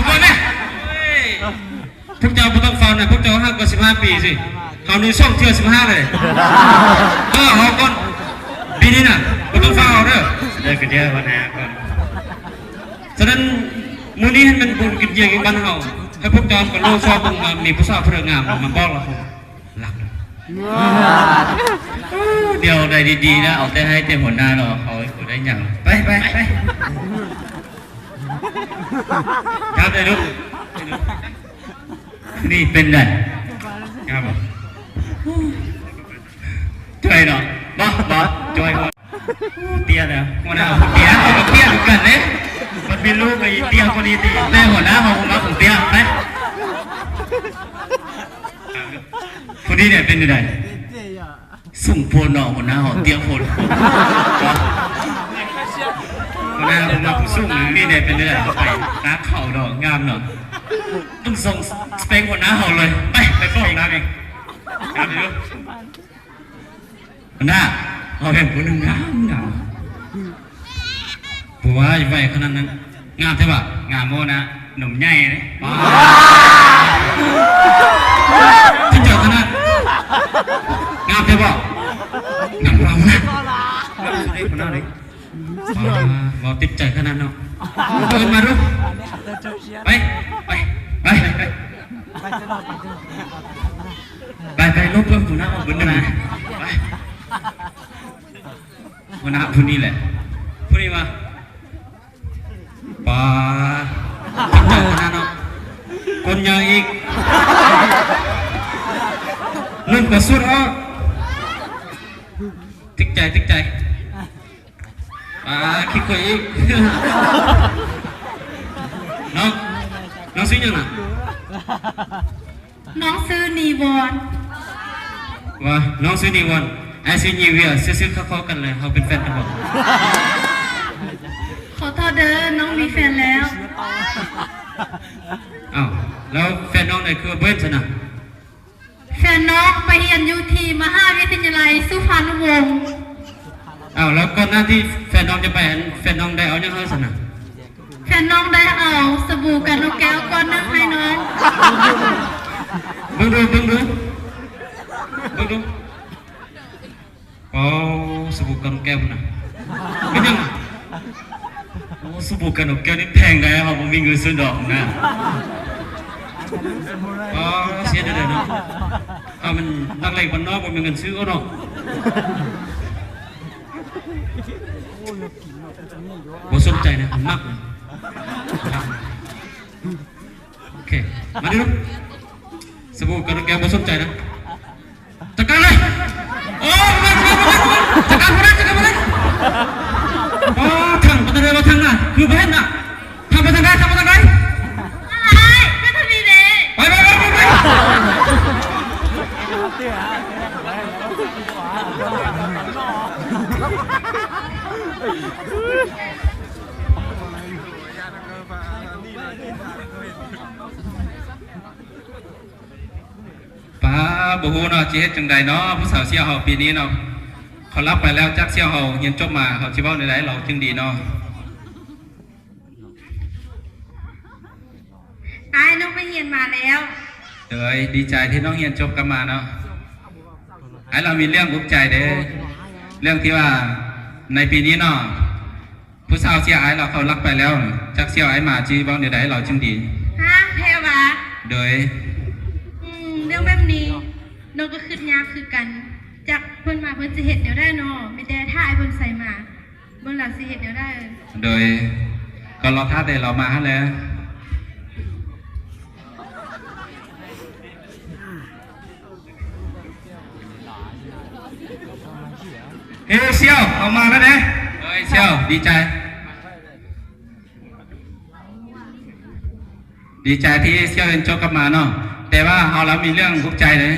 ກ່ອນແມ່. ພວກເຈົ້າບໍ່ຕ້ອງຟ້າວນະ, ພວກເຈົ້າຫາກວ່າສິບຫ້າປີຊິ. ເຮົານີ້ສອງເທື່ອສິບຫ້າເລີຍ. ເອີ ເອົາກ່ອນ. ປີນີ້ນະ ບໍ່ຕ້ອງຟ້າວເອົາເດີ. ເດີກະເດີ ຫົວໜ້າກ່ອນ. ສະນັ້ນ ມື້ນີ້ໃຫ້ມັນບຸນກິນຢຽງຢູ່ບ້ານເຮົາ, ໃຫ້ພວກເຈົ້າໄປໂລຊອບເບິ່ງວ່າມີຜູ້ສາວຜູ້ໃດງາມ ມາບອກລາວ ລັກ. ດຽວໄດ້ດີໆນະ, ເອົາແຕ່ໃຫ້ແຕ່ຫົວໜ້າເນາະ, ເຂົາບໍ່ໄດ້ຫຍັງ. ໄປ ໄປ ໄປ. ຄັບເດີລູກ. ນີ້ເປັນໄດ? ງາມບໍ່? ຈ່ອຍເນາະ. ບໍ່ ບໍ່ ຈ່ອຍບໍ່? ເຕ້ຍນະ. ຫົວໜ້າເຕ້ຍ, ເຮົາກໍເຕ້ຍຄືກັນເດ້. ມັນມີລູກໄອ້ເຕ້ຍກວ່ານີ້ຕິ. ແຕ່ຫົວໜ້າເຮົາບໍ່ມັກເຕ້ຍ. ໄປ. ຜູ້ນີ້ເນຍເປັນຈັ່ງໃດ? ສູງໂພດເນາະ, ຫົວໜ້າເຮົາເຕ້ຍໂພດ. ຫົວໜ້າເຮົາມັກສູງ. ນີ້ເນຍເປັນຈັ່ງໃດ? ໄປ ຕາຂາວເນາະ, ງາມເນາະ. ຕ້ອງສົ່ງສະເປັກຫົວໜ້າເຮົາເລີຍ. ໄປ ໄປບອກນາງເອງ. ງາມຢູ່. ຫົວໜ້າ ເຮົາເຫັນຜູ້ໜຶ່ງງາມ ງາມ. ບໍ່ວ່າໄວຂະໜາດນັ້ນ. ງາມແທ້ຫວາ? ງາມບໍ່ນະ? ນົມໃຫຍ່ເດ້. ປາດ ເຈົ້າຂະໜາດ. ງາມແທ້ບໍ່? ງາມກວ່ານະ. ເດ້ ເດ້ ເດ້. ປາດ ເວົ້າຕິດໃຈຂະໜາດເນາະ. ເອີ້ນມາດູ. ໄປ ໄປ ໄປ ໄປ ໄປ. ໄປ ໄປ ລົບ ລົບ ຫົວໜ້າອອກເບິດນະ. ໄປ. ຫົວໜ້າຜູ້ນີ້ແຫຼະ. ຜູ້ນີ້ວ່າ ປາດ ເຈົ້າຂະໜາດເນາະ. ກົ້ນຍາວອີກ. ເລີ່ມກະສຸດເອົາ. ຕິດໃຈ ຕິດໃຈ. ອ່າ ຄິດຄ່ອຍອີກ. ນ້ອງ ນ້ອງຊື່ຫຍັງນະ? ນ້ອງຊື່ນີວອນ. ວ່າ ນ້ອງຊື່ນີວອນ, ອ້າຍຊື່ນີວຽ. ຊື່ໆ ເຂົ້າໆ ກັນເລີຍ. ເຮົາເປັນແຟນກັນບໍ່? ຂໍໂທດເດີ, ນ້ອງມີແຟນແລ້ວ. ອ້າວ ແລ້ວແຟນນ້ອງໃດຄືວ່າບໍ່ເຫັນຊັ້ນນະ? ແຟນນ້ອງໄປຮຽນຢູ່ທີ່ມະຫາວິທະຍາໄລສຸພານຸວົງ. ອ້າວ ແລ້ວກ່ອນໜ້າທີ່ແຟນນ້ອງຈະໄປຫັ້ນ ແຟນນ້ອງໄດ້ເອົາຫຍັງໃຫ້ຊັ້ນນະ? ແຟນນ້ອງໄດ້ເອົາສະບູກັນນົກແກ້ວກ້ອນໜຶ່ງໃຫ້ນ້ອງ. ເບິ່ງດູ ເບິ່ງດູ ເບິ່ງດູ. ອໍ ສະບູກັນນົກແກ້ວພຸ້ນນະ. ເປັນຫຍັງ? ໂອ້ ສະບູກັນນົກແກ້ວນີ້ແພງໃດ໋, ເຮົາບໍ່ມີເງິນຊື້ດອກນະ. ອໍ ເສຍດາຍເນາະ. ເຮົາມັນນັກເລງບ້ານນອກ ບໍ່ມີເງິນຊື້ເນາະ. ບໍ່ສົນໃຈນະ, ມັກນະ. ໂອເຄ ມາດູ. ສະບູກັນນົກແກ້ວບໍ່ສົນໃຈນະ. ຈັດການເລີຍ. ໂອ້ ຈັດການ ຈັດການ ຈັດການ. ໂອ້ ທາງໄປທາງໃດ ວ່າທາງນະ ຄືບໍ່ເຫັນນະ. ທາງໄປທາງໃດ ທາງໄປທາງໃດ? ອ້າຍ ໄປທາງນີ້ເດ້. ໄປ ໄປ ໄປ ໄປ ໄປ. ປ້າ ບໍ່ຮູ້ເນາະ ຊິເຮັດຈັ່ງໃດເນາະ. ຜູ້ສາວສ່ຽວເຮົາປີນີ້ເນາະ ເຂົາລັກໄປແລ້ວ. ຈັກສ່ຽວເຮົາຮຽນຈົບມາ ເຂົາຊິເວົ້າແນວໃດ ລາວຈຶ່ງດີເນາະ. ອ້າຍ ນ້ອງໄປຮຽນມາແລ້ວ. ໂດຍ ດີໃຈທີ່ນ້ອງຮຽນຈົບກັບມາເນາະ. ອ້າຍ ລາວມີເລື່ອງອຸກໃຈເດ້. ເລື່ອງທີ່ວ່າໃນປີນີ້ເນາະ ຜູ້ສາວສ່ຽວອ້າຍລາວເຂົາລັກໄປແລ້ວ. ຈັກສ່ຽວອ້າຍມາຊິເວົ້າແນວໃດ ລາວຈຶ່ງດີ. ຮະ ແທ້ຫວາ? ໂດຍ. ອືມ ເລື່ອງແບບນີ້ນ້ອງກໍຄິດຍາກຄືກັນ. ຈັກເພິ່ນມາເພິ່ນຊິເຮັດແນວໃດເນາະ. ມີແຕ່ຖ້າອ້າຍເພິ່ນໃສ່ມາ. ເບິ່ງລາວຊິເຮັດແນວໃດ. ໂດຍ ກໍລໍຖ້າແຕ່ລາວມາຫັ້ນແຫຼະ. ເອີ ສ່ຽວ ເຮົາມາແລ້ວເດ້. ໂດຍ ສ່ຽວ ດີໃຈ ດີໃຈທີ່ສ່ຽວຮຽນຈົບກັບມາເນາະ. ແຕ່ວ່າເຮົາລະມີເລື່ອງອຸກໃຈເດ້.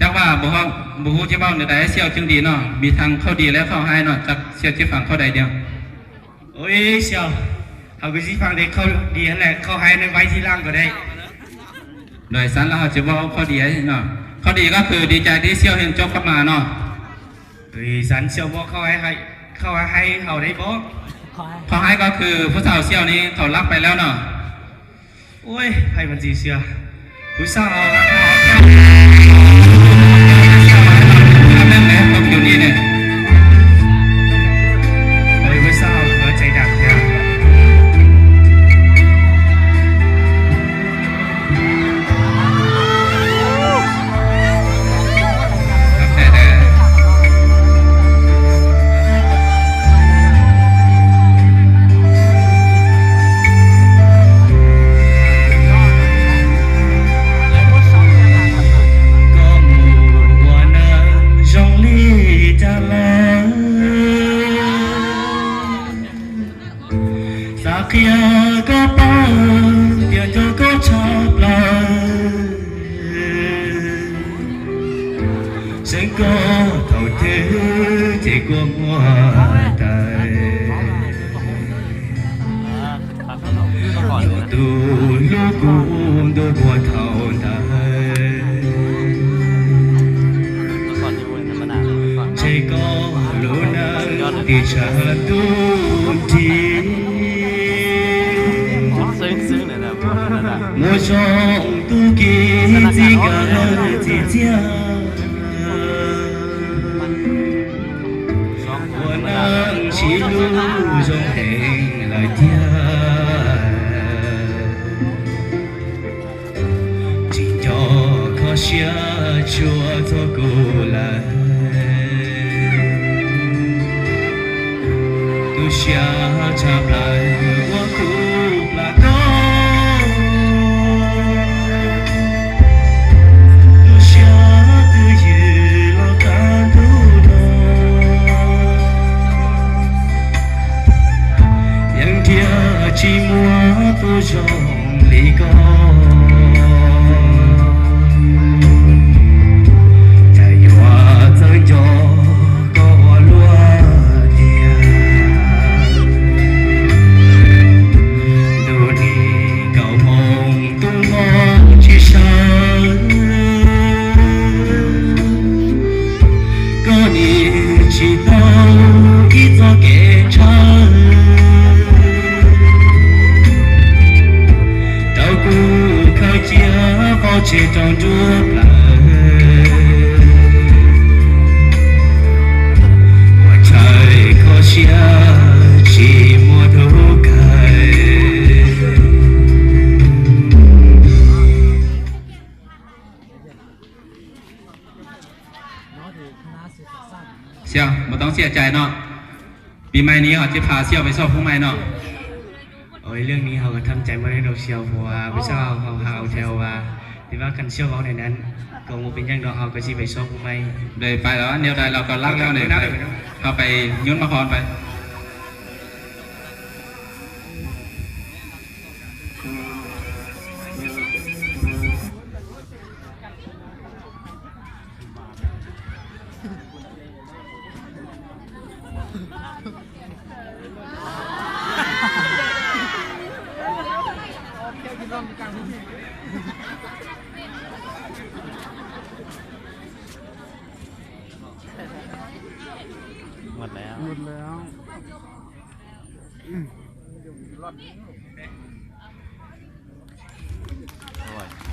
ຈັກວ່າບໍ່ຮູ້ ບໍ່ຮູ້ຈະເວົ້າແນວໃດ ສ່ຽວຈຶ່ງດີເນາະ. ມີທັງເຂົ້າດີ ແລະ ເຂົ້າຮ້າຍເນາະ. ຈັກສ່ຽວຈະຟັງເຂົ້າໃດດຽວ? ໂອ້ຍ ສ່ຽວ ເຮົາກໍຊິຟັງແຕ່ເຂົ້າດີຫັ້ນແຫຼະ, ເຂົ້າຮ້າຍນັ້ນໄວ້ທີຫຼັງກໍໄດ້. ໂດຍ ຊັ້ນລະເຮົາຈະເວົ້າເຂົ້າດີໃຫ້ເນາະ. ເຂົ້າດີກໍຄືດີໃຈທີ່ສ່ຽວຮຽນຈົບກັບມາເນາະ. ເອີ ຊັ້ນສ່ຽວບອກເຂົ້າຮ້າຍໃຫ້ ເຂົ້າຮ້າຍໃຫ້ເຮົາໄດ້ບໍ່? ເຂົ້າຮ້າຍກໍຄືຜູ້ສາວສ່ຽວນີ້ເຂົາລັກໄປແລ້ວເນາະ. ໂອ້ຍ ໃຜມັນຊິເຊື່ອ ຜູ້ສາວເອົາ ເອົາແມ່ນແຫຼະ ຕ້ອງຢູ່ນີ້ແຫຼະ ໂອ້ຍ ຜູ້ສາວຄືວ່າໃຈດຳແທ້. ສາເຂຍກໍປາ ຕຽວໂຈກໍຊາບລາ ເຊິ່ງກໍເທົ່າເທີ ເຈກວມຫົວໃຈ ໂຍຕູລູກູໂດບົວເທົ່າໃດ ເຈກໍ ໂລນາງຕິຊາຕູນທີ ໂມຊອງຕູກີຈິກາຈິຈຽ ໂມຊອງຕູກີຈິກາຈິຈຽ ສ່ຽວ ບໍ່ຕ້ອງເສຍໃຈເນາະ ປີໃໝ່ນີ້ເຮົາຈະພາສ່ຽວໄປຊອກຜູ້ໃໝ່ເນາະ. ໂອ້ຍ ເລື່ອງນີ້ເຮົາກໍທຳໃຈບໍ່ໄດ້ດອກສ່ຽວ ເພາະວ່າຜູ້ສາວເຮົາຫາເອົາແຖວວ່າ ແຕ່ວ່າຄັນສ່ຽວເວົ້າແນວນັ້ນ ກໍບໍ່ເປັນຫຍັງດອກ ເຮົາກໍຊິໄປຊອກຜູ້ໃໝ່. ໂດຍ ໄປແລ້ວ ແນວໃດລາວກໍລັກແລ້ວນີ້ ເຮົາໄປຍົນມາຄອນໄປ. ໝົດແລ້ວ ໝົດແລ້ວ. ໂອ້ຍ